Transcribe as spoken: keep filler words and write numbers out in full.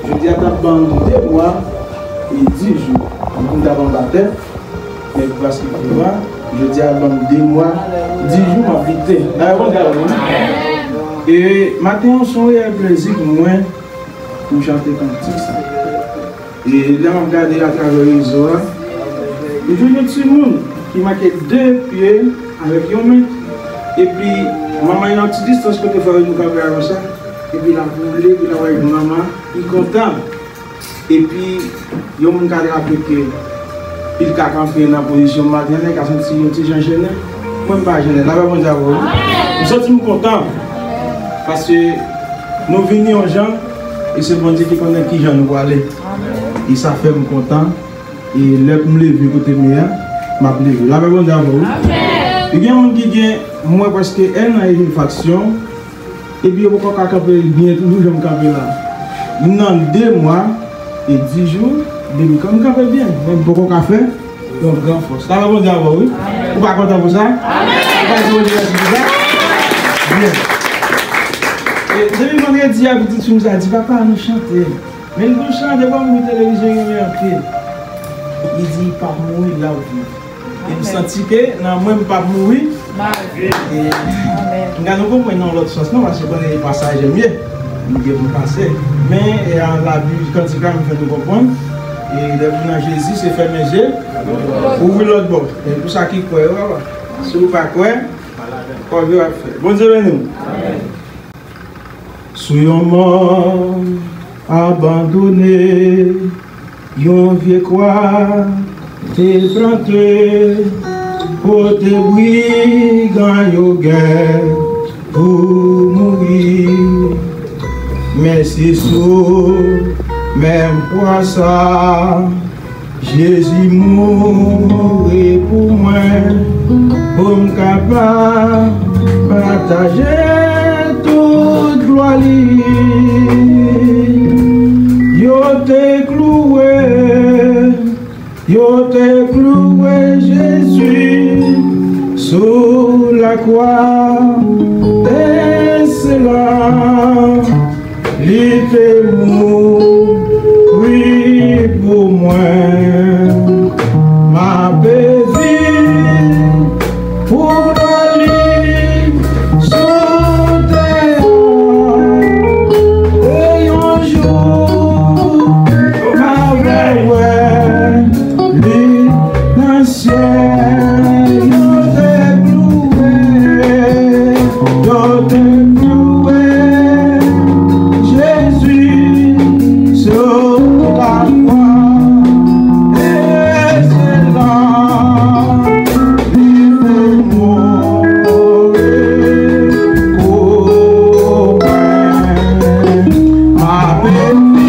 Jodi a t ap ban m de mwa e dis jou. M konn t ap anba tè, men paske pou mwa, jodi a ban m de mwa, dis jou m ap lite. Dayè, bon travay, wi. E maten an, se yon reyèl plezi pou mwen pou m chante kantik sa. E lè m ap gade atravè rezo a, m jwenn yon timoun ki make de pye avèk yon men. Epi, manman yon ti distans kote frè nou kanpe a konsa. Epi l ap woule, epi l ap wè manman, li kontan. Epi, yon moun ka trape ke li ka kanpe nan pozisyon maten an, li ka santi yon ti jan jennen. Mwen, m pa jennen. Lapè Bondye avè w. M santi m kontan. Paske nou vini yon jan, e se Bondye ki konnen ki jan nou prale. E sa fè m kontan. E lè pou m leve kote m ye a, m ap leve. Lapè Bondye avè w. Amèn. Li gen moun ki gen, m wè prèske en an e demi faksyon, epi yo poko ka kanpe byen toujou jan m kanpe la. M nan de mwa e dis jou, depi kan m kanpe byen, men m poko ka fè yon gran fòs. Lapè Bondye avè w, wi. Ou pa kontan pou sa? Ou pa di Bondye mèsi pou sa? Byen. E depi vandredi a, pitit fi m sa di, "Papa, nou chante." Men l gon chan, depi w ap mouri televizyon, yo renmen anpil. Li di, "Li p ap mouri, l ap viv." E m santi ke nan mwen, m p ap mouri. M ap viv. E m ka nou konprann nan lòt sans, non, paske konnen e pasaje m ye. M gen pou m pase. Men, e a, Labib, kantik la, m fè nou konprann. E lè pou nan Jezi, se fèmen je, ouvri lòt bò. E pou sa ki kwè yo, papa. Si w pa kwè, kòb yo ap fè. Bondye beni w. Sou yon mòn abandone, yon vye kwa te plante, kote brigan yo gen pou mouri. Men se sou menm kwa sa, Jezi mouri pou mwen, pou m kapab pataje tout glwa li. Yo te klouwe, yo te klouwe Jezi sou lakwa, e se la li te mouri pou mwen. M ape viv pou glwa li sou tè a. E yon jou, m a wè li nan syèl. Yo te klouwe, yo te klouwe Jezi sou lakwa, e se la li te mouri pou mwen. M ape